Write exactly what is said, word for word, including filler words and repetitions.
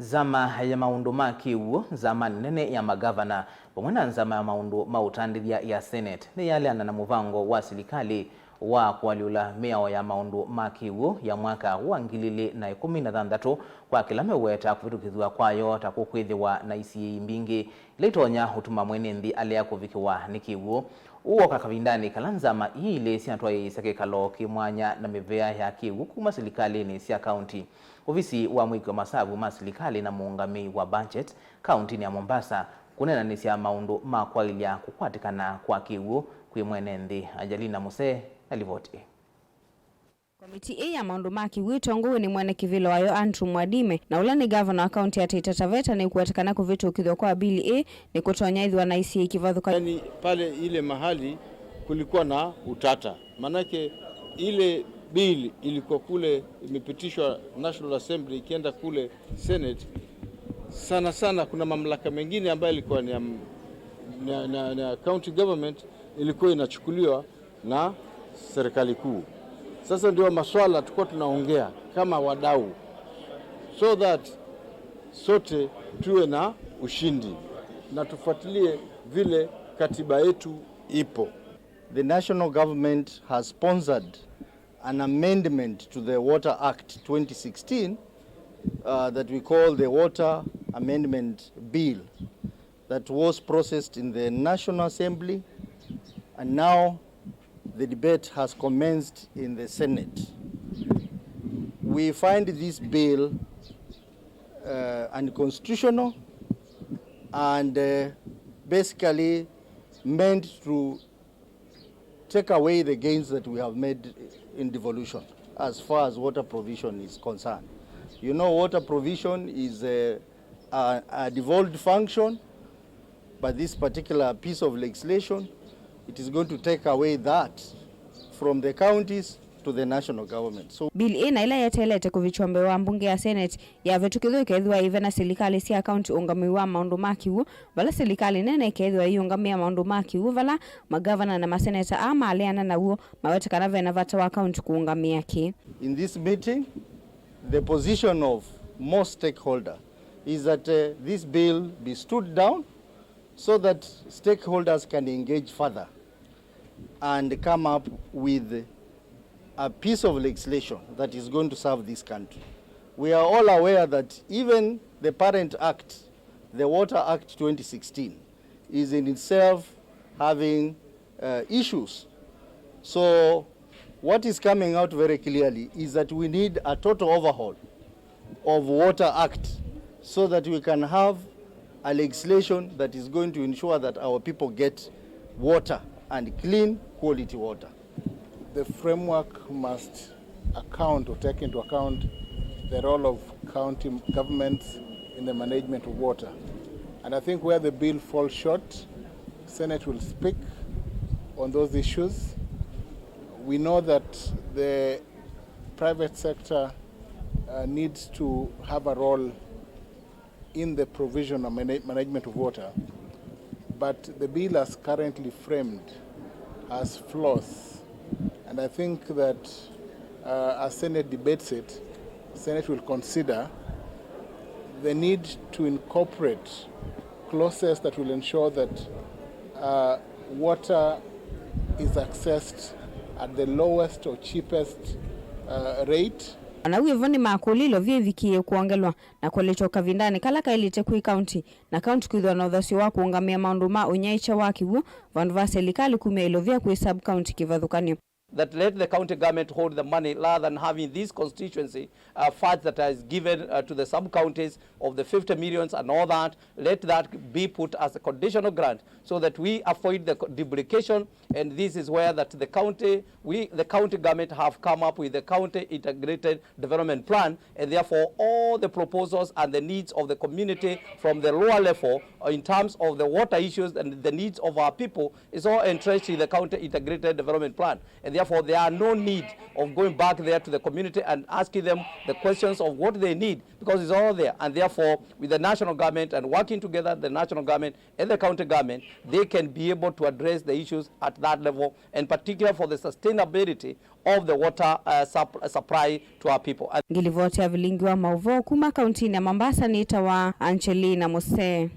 Nzama ya maũndũ ma kĩw'ũ, nzama nene ya magavana, vamwe na nzama ya maũndũ ma ũtandĩthya ya Senate, nĩyaleana na mũvango wa silikalĩ wa kũalyũla mĩao ya maũndũ ma kĩw'ũ ya mwaka wa ngili ilĩ na ĩkũmi na thanthatũ, kwa kĩla meũweta kũvĩtũkĩthw'a kwayo ta kũkwĩthĩwa na isiĩi mbingĩ ila itonya ũtuma mwene nthĩ alea kũvikĩwa nĩ kĩw'ũ. Ũũ woka kavindanĩ kala nzama ii ilĩ syatwaĩĩsya kĩkalo kĩ mwanya na mĩvĩa ya kĩw'ũ kuma silikalĩnĩ sya kaunti, ovisi wa mwĩki wa masavu ma silikalĩ na mũũngamĩi wa budget kauntinĩ ya Mombasa, kũneenanĩsya maũndũ ma kwaĩlya kũkwatĩkana kwa kĩw'ũ kwĩ mwene nthĩ. Angelina Musee na livoti ĩ. Komitii ĩĩ ya maũndũ ma kĩw'ũ ĩtongoew'e nĩ mwene kĩvĩla wayo Andrew Mwadime, na ũla nĩ ngavana wa kaunti ya Taita Taveta, nĩkwetĩkana kũvĩtũkĩthw'a kwa mbili ĩĩ nĩkũtonya ĩthĩwa na isiĩi kĩvathũkanyo. Yani, pale ile mahali kulikuwa na utata, manake ile bill ilikuwa kule imepitishwa National Assembly ikienda kule Senate. Sana sana kuna mamlaka mengine ambayo ilikuwa ni ya m-, na, na, na county government ilikuwa inachukuliwa na serikali kuu. Sasa ndio maswala tulikuwa tunaongea kama wadau, so that sote tuwe na ushindi na tufuatilie vile katiba yetu ipo. The national government has sponsored an amendment to the Water Act twenty sixteen, uh, that we call the Water Amendment Bill, that was processed in the National Assembly, and now the debate has commenced in the Senate. We find this bill, uh, unconstitutional and, uh, basically meant to take away the gains that we have made in devolution as far as water provision is concerned. You know, water provision is a, a, a devolved function, but this particular piece of legislation, it is going to take away that from the counties to the national government. So, bill ĩĩ na ĩla yeteelete kũvikĩwa mbee wa mbunge ya Senate yavĩtũkĩthw'a ĩkeethĩwa ĩve na silikalĩ sya kaunti ũũngamĩi wa maũndũ ma kĩw'ũ, vala silikalĩ nene ĩkeethĩwa ĩiũngamĩa maũndũ ma kĩw'ũ, vala magavana na maseneta aa maleana naw'o mawete kana ve na vata wa kaunti kũũngamĩa kĩ. In this meeting, the position of most stakeholder is that, uh, this bill be stood down so that stakeholders can engage further and come up with a piece of legislation that is going to serve this country. We are all aware that even the parent act, the Water Act twenty sixteen, is in itself having, uh, issues. So what is coming out very clearly is that we need a total overhaul of Water Act so that we can have a legislation that is going to ensure that our people get water and clean quality water. The framework must account or take into account the role of county governments in the management of water. And I think where the bill falls short, Senate will speak on those issues. We know that the private sector, uh, needs to have a role in the provision of mana-, management of water, but the bill as currently framed has flaws, and I think that, uh, as Senate debates it, Senate will consider the need to incorporate clauses that will ensure that, uh, water is accessed at the lowest or cheapest, uh, rate. Ona wĩvo nĩmakũlilwe vyĩvikĩe kwongelwa na kũlĩtwa kavindanĩ kala kaĩlĩte kwĩ kaunti, na kaunti kwĩthĩwa na ũthasyo wa kũũngamĩa maũndũ ma ũnyaĩĩkya wa kĩw'ũ vandũ va silikalĩ kumya ĩlovia kwĩ sub-county kĩvathũkany'o. That let the county government hold the money rather than having this constituency, uh, funds that is given, uh, to the sub-counties of the fifty millions and all that. Let that be put as a conditional grant so that we avoid the co-, duplication. And this is where that the county, we, the county government have come up with the county integrated development plan, and therefore all the proposals and the needs of the community from the lower level, uh, in terms of the water issues and the needs of our people is all entrenched in the county integrated development plan. And Therefore, there are no need of going back there to the community and asking them the questions of what they need, because it's all there. And therefore, with the national government and working together, the national government and the county government, they can be able to address the issues at that level, and particularly for the sustainability of the water, uh, sup-, supply to our people. And Ngilivoti ya vilingi wa mauvoo kuma kauntinĩ ya Mombasa nĩtawa Angelina Musee.